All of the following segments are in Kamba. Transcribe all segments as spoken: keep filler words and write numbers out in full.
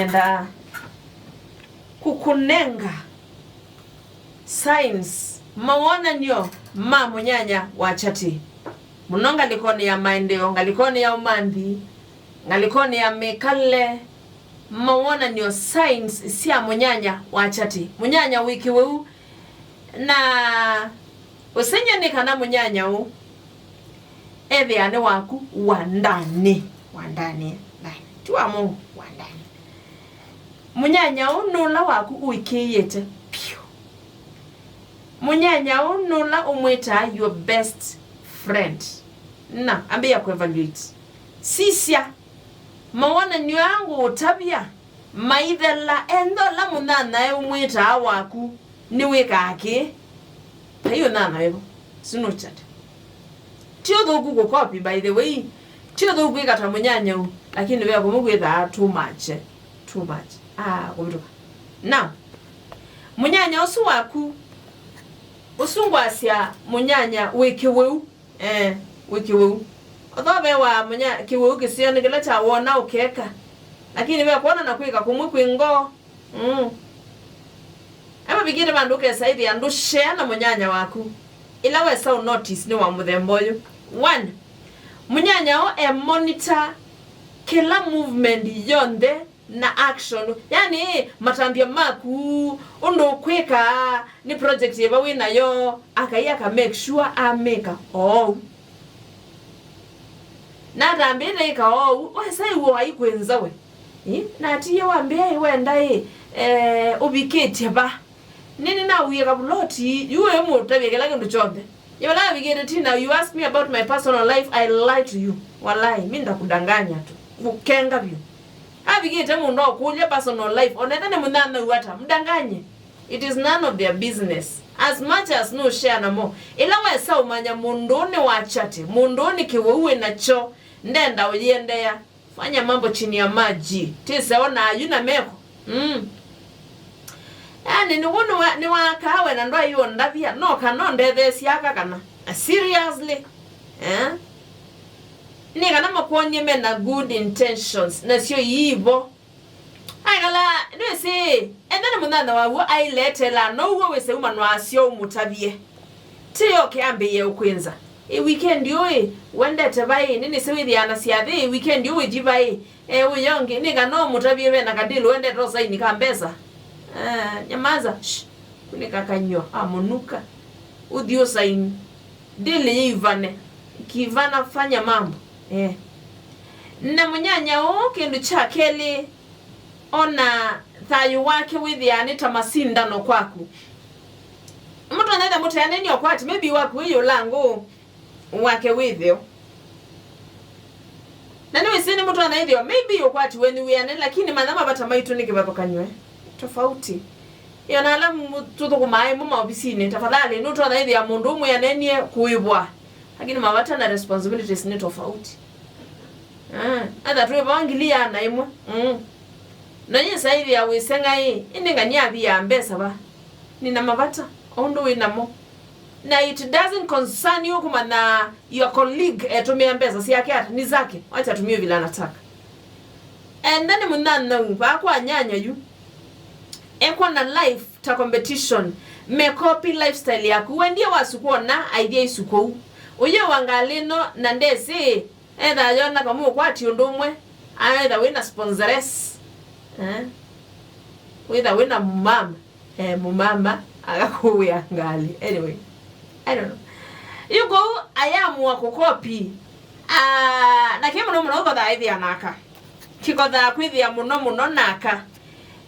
nĩenda kũkũnenga signs, mawonany'o ma mũnyanya wa chati, mũno ngalĩkonĩ ya maendeeo, ngalĩkonĩ ya ũmanthi, ngalĩkonĩ ya mĩkalĩle, mawonany'o, signs, sya mũnyanya wa chati. Mũnyanya wĩ kĩwĩu, na ũsengy'o nĩ kana mũnyanya ũũ ethĩaa nĩ waku wa ndanĩ, wa ndanĩ, ndanĩ, ti wa mũuo, wa ndanĩ. Mũnyanya ũũ nũla waku ũĩkĩĩte vyũ. Mũnyanya ũũ nũla ũmwĩtaa your best friend. Na ambĩĩa kũevaluate. Sisya, mawonany'o aa ngũũtavya maithela, enda ũla mũnyanyae ũmwĩtaa waku nĩwĩkaa kĩĩ. Vai ũnyanyae vo. Sinu chati. Ti ũthũku kũkopi, by the way. Ti ũthũku kwĩka ta mũnyanyau, lakini ve kũmwe kwĩthaa too much, eh, too much. Ah, kũvĩtũka. Now, mũnyanya ũsu waku, ũsu ngwasya mũnyanya wĩ kĩwĩu, eh, wĩ kĩwĩu. Although ve wa mũnya-, kĩwĩu kĩseo nĩ kĩla kya wona ũkeka, lakini ve kwona na kwĩka kũmwe kwĩ ngoo. Mm. Emavikĩte vandũ ũkesa ĩthĩa ndũshare na mũnyanya waku. Ĩla wesa ũ notice nĩ wa mũthemba ũyũ. One, mũnyanya o e monitor kĩla movement yonthe na action. Yani, matambya maku, ũndũ ũkwĩka, nĩ project yĩva wĩ nayo, akai aka make sure amĩka oou. Natambĩte ĩka oou, wesa ĩw'o aikwĩnza we. Ĩ, natiie wambĩa ĩ wenda ĩ, eh, ũvikĩtye va? Nĩnĩ nawie kavuloti, yu ĩ mũtavye kĩla kĩndũ kyonthe. Ĩ vala avikĩte Tina, you ask me about my personal life, I lie to you. Walai, mi ndakudanganya tu. Kukenga vyũ. Avikĩte mũndũ akũlya personal life, onetha nĩ mũnyanyaũ ata, mdanganye. It is none of their business. As much as no share namo, ĩla wesa ũmanya mũndũ nĩ wa chati, mũndũ nĩ kĩwĩu wĩ nakyo, ndenda ũyĩendeea. Fanya mambo chini ya maji. Tĩseo na ayu na meko. Mm. Yani, nĩw'o nĩwa-, nĩwakaa we na ndwaĩ ũndavya, no kana ũndetheesya aka kana. Seriously? Eh? Nĩ kana makwony'e me na good intentions, nasyo iivo. Aikala, ndwĩsĩ, ethĩa nĩ mũnyanya waw'o ailetela, now'o wĩse umanwaa syo ũmũtavye. Ti yoke ambĩĩe ũkwĩnza. Ĩ weekend ũũ ĩ, wendete vaĩ, nĩnĩsĩ wĩthĩaa na syathĩ, ĩ weekend ũũ wĩthi vaĩ, e ũya ũngĩ, nĩ kana ũmũtavye ve na kadili wendete ũsaini ka mbesa. Ah, nyamaza, shh, kunĩka kanyw'a, amũnuka. Ũthi ũsaini. Dili yĩivane. Kivana fanya mambo. Eh. Na mũnyanya ũũ, kĩndũ kya kelĩ, ona thayũ wake wĩthĩaa nĩ ta masindano kwaku. Mũtonya ĩtha mũteanĩnĩ ũkwati, maybe waku wĩ yũlangũ wake wĩthĩo. Na nĩwĩsĩ nĩ mũtonya ĩthĩo, maybe ũkwati wenyu wĩane, lakini manya mavata maitũ nĩ kĩvathũkany'o, eh? Tofauti. Ĩona ala mu-, tũthũkũmaa ĩmwe maovisinĩ, tafadhali, nũtonya ĩthĩa mũndũ ũmwe anenie kũĩvwa, lakini mavata na responsibilities nĩ tofauti. Ah, etha twĩvawa ngili yana ĩmwe. Mm. Na yĩsa ĩthĩa wĩseng'a ĩ, ĩndĩ ngania aviaa mbesa va? Nina mavata, o ũndũ wĩ namo. Na it doesn't concern you kũmanya your colleague etũmĩa mbesa syake ata, ni zake, wacha atumie vile anataka. Enda nĩ mũnyanyaũ, vaa kwa nyanya yu. Ekwa na life ta competition, mekopi lifestyle yaku. Wendie wasuku ona, aithya isuku ũu. Ũyĩ wa ngalĩ ĩno, na ndesĩ, etha yona kamwe ũkwati ũndũ ũmwe, aetha wĩ na sponsores. Eh? Wĩtha wĩ na mama. Eh, mũmama agakũĩa ngalĩ. Anyway, I don't know. Yu kũu ayamũa kũkopi. Ah, na kĩ mũno mũno ũkothaa ĩthĩa naka. Kĩkothaa kwĩthĩa mũno mũno naka.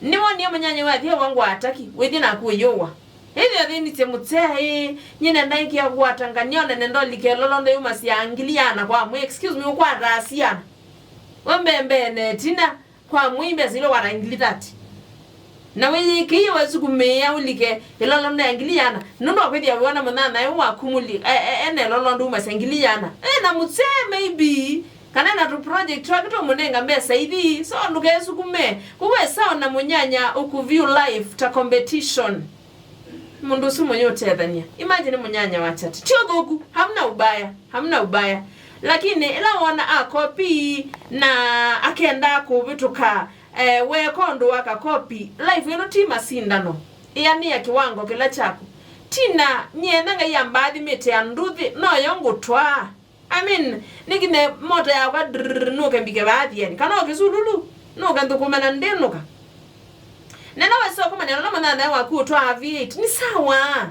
Nĩwonie mũnyanya wathi wa ngwataki, wĩthi naku ũyũwa. Ĩthĩa thĩnĩsye mũtea ĩ, nyine ndaĩkĩa kũkwata ngania onene ndolike lolo ndeyumasya ngili yana kwa mwe. Excuse me, ũkwataa siana. Wembembene tina. Kwa mwei mbesa ila wata ngili thirty. Na wĩyĩkĩie wesukumĩĩa ũlike ĩlolonde ya ngili yana, nũndũ wa kwĩthĩa wĩona mũnyanyae waku mũli, e, e, ene ĩlolonde umasya ngili yana. E, na mũsee maybe, kana na tũ project twake tũmũnenga mbesa ithi, so ndũkesukume. Kwoou esa ona mũnyanya ũkũview life ta competition. Mũndũ ũsu mũyĩ ũtethany'a. Imagine mũnyanya wa chati. Ti ũthũku, hamna ubaya, hamna ubaya. Lakini ĩla wona akopi na akenda kũvĩtũka, Eh, weeka ũndũ wa kakopi. Life ĩno ti masindano. Ĩanĩa kĩwango kĩla kyaku. Tina, nyie enda Ngai ambathimĩte andũ nthĩ, noyo ngũtwaa. I mean, nĩkine mota yakwa drrrr, nũke mbike vaa thieni. Kana o Kĩsululu, nũke nthũkũme na ndĩnũka. Nena wesa ũkũmanya nona mũnyanyae waku ũtwaa V eight, ni sawa.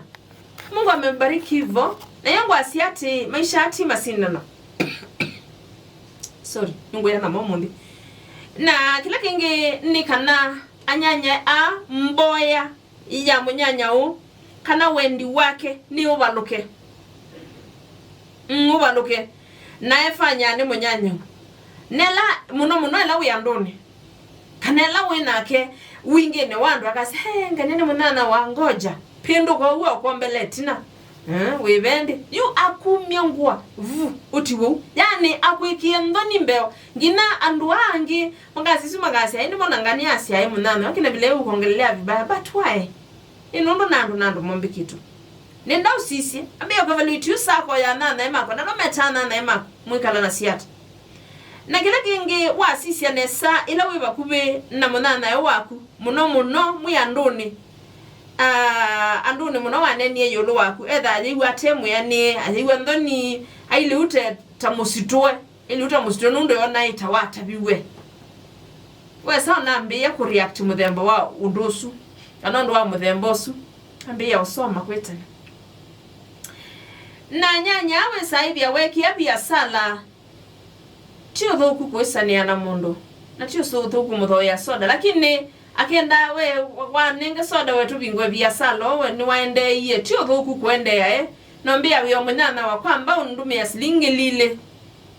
Mungu amembariki hivyo. Na yangu asiati maisha ati masindano. Sorry, nĩngwĩa namo ũmũnthĩ. Na kĩla kĩngĩ nĩ kana anyanyae a mboya ya mũnyanya ũũ, kana wendi wake nĩ ũvalũke. Mm, ũvalũke. Na efanya nĩ mũnyanya ũũ. Nela mũno mũno ela wĩ andũnĩ. Kana ela wĩ nake wingĩnĩ wa andũ akasya, "He, ngane nĩ mũnyanya wa ngoja." Pĩndũka ũu akombele ĩtina. Eh, wĩvendi. Yu akumya ngũa. Vu, ũti wau. Yani akwĩkie nthoni mbeo. Nginya andũ aa angĩ makasisyu makasya, "Ĩndĩ mona ngani asyaĩ mũnyanya, akina vile ũkongelelea vibaya." But why? Ĩ nũndũ na andũ na andũ mombĩkĩtwe. Nĩndaũsisye, ambĩĩa kũevaluate yu sako ya anyanyae makwa, na no metaa anyanyae makwa, mwĩkala na siata. Na kĩla kĩngĩ wasisya nesa ĩla wĩ vakuvĩ na mũnyanyae waku, mũno mũno mwĩ andũnĩ, ah, andũnĩ mũno wanenie ĩũlũ waku, etha ayĩw'a ate mwĩanĩe, ayĩw'a nthoni, ailĩu te ta mũsitũe. Ĩlĩ ũta mũsitũ nũndũ yona ĩta wataviw'e. Wesa ũnambĩĩa kũreact mũthemba wa ũndũ ũsu, kana ũndũ wa mũthemba ũsu, ambĩĩa ũsoma kwĩ tene. Na nyanya wĩsaĩthya wekĩa viasala, ti ũthũku kũĩsanĩa na mũndũ, na ti ũsu ũthũku mũthoea soda, lakini akenda we wanenge soda we tũvingũe viasala, we nĩwaendeeie, ti ũthũku kũendeea, e. Nombĩa wĩo mũnyanyawa, kwa mbau ndũmĩa silingi lilĩ.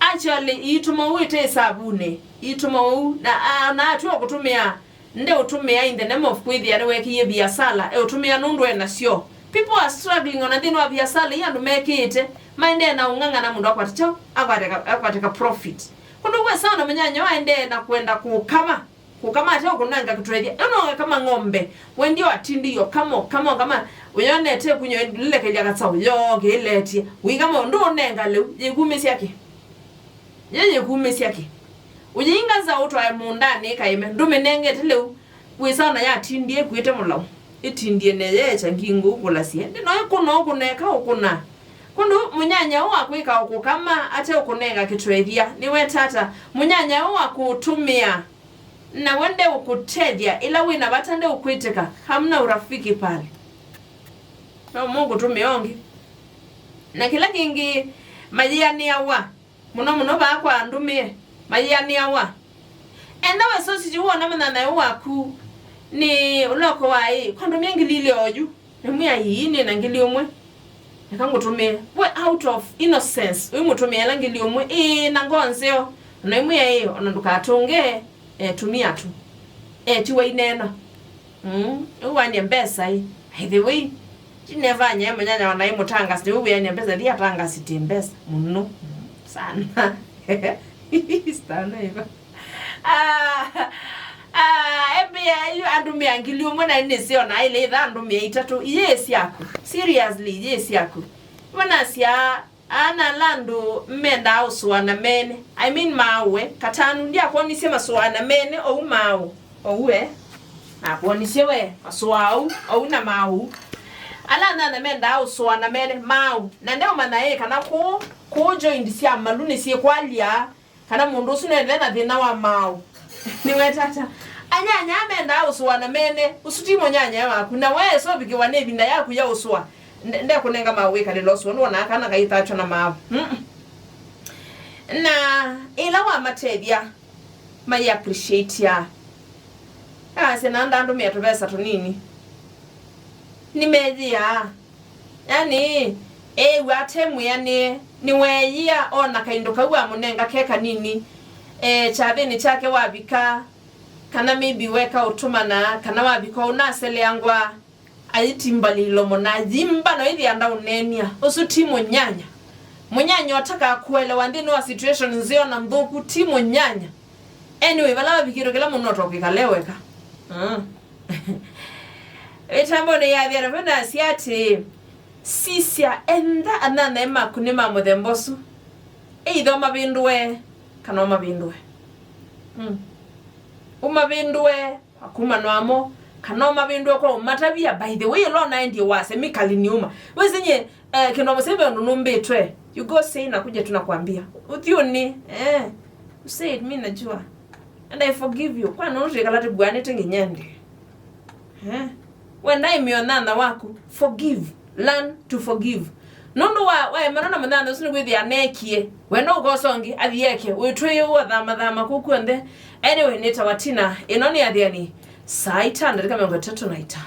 Actually, iitũma ũu ĩte ĩsavunĩ, iitũma ũu, na, a, na atw'a kũtũmĩa, nde ũtũmĩa in the name of kwĩthĩa nĩwekĩie viasala, e ũtũmĩa nũndũ e nasyo. People are struggling ona nthĩnĩ wa viasala ii andũ mekĩĩte, maendee na ũng'ang'ana mũndũ akwate kyaũ, akwate ka, akwate ka profit. Kũndũ kwĩ sana mũnyanya waendee na kwenda kũkama. Kũkama ate ũkũnenga kĩtwethya. Ĩno ũkakama ng'ombe. Wendio atindi yo kama, kama, kama. Ũyonete kunyo lilekelya katsaũ yo kĩletye. Wĩkama ũndũ ũnenga lĩu. Yĩkumĩsya kĩ? Ye yĩkumĩsya kĩ? Ũyĩinga nza ũtwae mũũndanĩ ĩkaĩme. Ndũmĩnengete lĩu. Wĩsa ona yatindie ĩkuĩte mũlau. Ĩtindie neyeekya ngingo ũkũlasye. Ndĩ no ĩkũna ũkũna eka ũkũna. Kũndũ mũnyanya ũũ akwĩka ũkũkama ate ũkũnenga kĩtwethya. Nĩwetata. Mũnyanya ũũ akũũtũmĩa. Na we ndeũkũtethya, ĩla wĩ na vata ndeũkwĩtĩka, hamna urafiki pale. No mũkũtũmĩa ũngĩ. Na kĩla kĩngĩ, mayĩanĩawa. Mũno mũno vaa kwa andũmĩe, mayĩanĩawa. Enda wesosisye wona mũnyanyae waku nĩ ũloko wa ĩ, kwa ndũmĩa ngili ilĩ oyu. Nĩmwĩa, "Ii, nĩ na ngili ũmwe. Eka ngũtũmĩe." We out of innocence, ũimũtũmĩa ĩla ngili ũmwe, ĩĩ, na ngoo nzeo. Na imwĩa, ĩĩ, ona ndũkatũnge, eh, tumia tu. Eh, tiwa ineena. Mm, ũwany'a mbesa, ĩ. By the way, ti neva nyae mũnyanya ona imũtangasi, nĩwĩwĩany'a mbesa, thi atangasi ti mbesa. Mũno. Mm, sana. Sana iva. Ah, ah, embĩa yu andũmĩa ngili ũmwe na nĩsĩ ona ĩlĩ itha andũmĩa itatũ. Iyĩ syaku. Seriously, iyĩ syaku. Manasya ana ala andũ mendaa ũsũana mene. I mean maaũe. Katanu, ndiakwonisye masũana mene, ou maaũ. Ou, eh? Nakwonisye we, masũa ou, ou na maaũ. Ala anana mendaa ũsũana mene, maaũ. Na ndeũmanya ĩ kana kũũ, kũũ joint sya malu nĩsyĩkwalya. Kana mũndũ ũsu nethĩe na thĩna wa maaũ. Nĩwetata. Anyanya mendaa ũsũa na mene, ũsu ti mũnyanya waku. Na we esa ũvikĩwa nĩ ĩvinda yaku ya ũsũa. Nde-, ndekũnenga maaũ wĩkalĩla ũsũa, nĩwonaa kana kaithatw'a na maaũ. Mm-mm. Na ĩla wamatethya, mai appreciate-a. Asya na ndandũmĩa tũvesa tũnini. Nĩmeyĩaa. Yani, eew'a ate mwĩanĩe, nĩweeyĩa ona kaindo kau wamũnenga ke kanini, e, kyathĩnĩ kyake wavika, kana maybe weka ũtũmana, kana wavika ũnaseleangwa, ayĩtimba lĩlomo na ayimba no ĩthĩa ndaũneenia. Ũsu ti mũnyanya. Mũnyanya ũtakaa kũelewa nthĩnĩ wa situation nzeo na nthũku ti mũnyanya. Anyway, vala wavikĩtwe kĩla mũndũ no tokwĩkale weka. Mm. Ĩtambonĩ ya Athĩana venasya atĩĩ, sisya, enda anyanyae maku nĩ ma mũthemba ũsu, either ũmavĩndũe kana ũmavĩndũe. Mm. Ũmavĩndũe, kuma nwamo, kana ũmavĩndũe kwa ũmatavya, by the way, ũla ũnaendie wasya, mikali niuma. Wĩsĩ nye, eh, kĩndũ mũseve ũndũ nũmbĩtwe. You go say na kuja tunakwambia. Uthiũnĩ, eh, you say it, mi najua. And I forgive you. Kwa nũndũ twĩkala tũvuanĩte nginya ndĩ. Eh? Wenda ĩmĩo nyanya waku, forgive. Learn to forgive. Nũndũ wa, waemana na mũnyanya ũsu nĩwĩthĩa aneekie. Wenda ũkosa ũngĩ, athi eke. Wĩtwĩe ũathamathama kũu kw'onthe. Anyway, nĩtawa Tina. Ĩno nĩ Athiani. Saa ita ndatĩka mĩongo ĩtatũ na itano.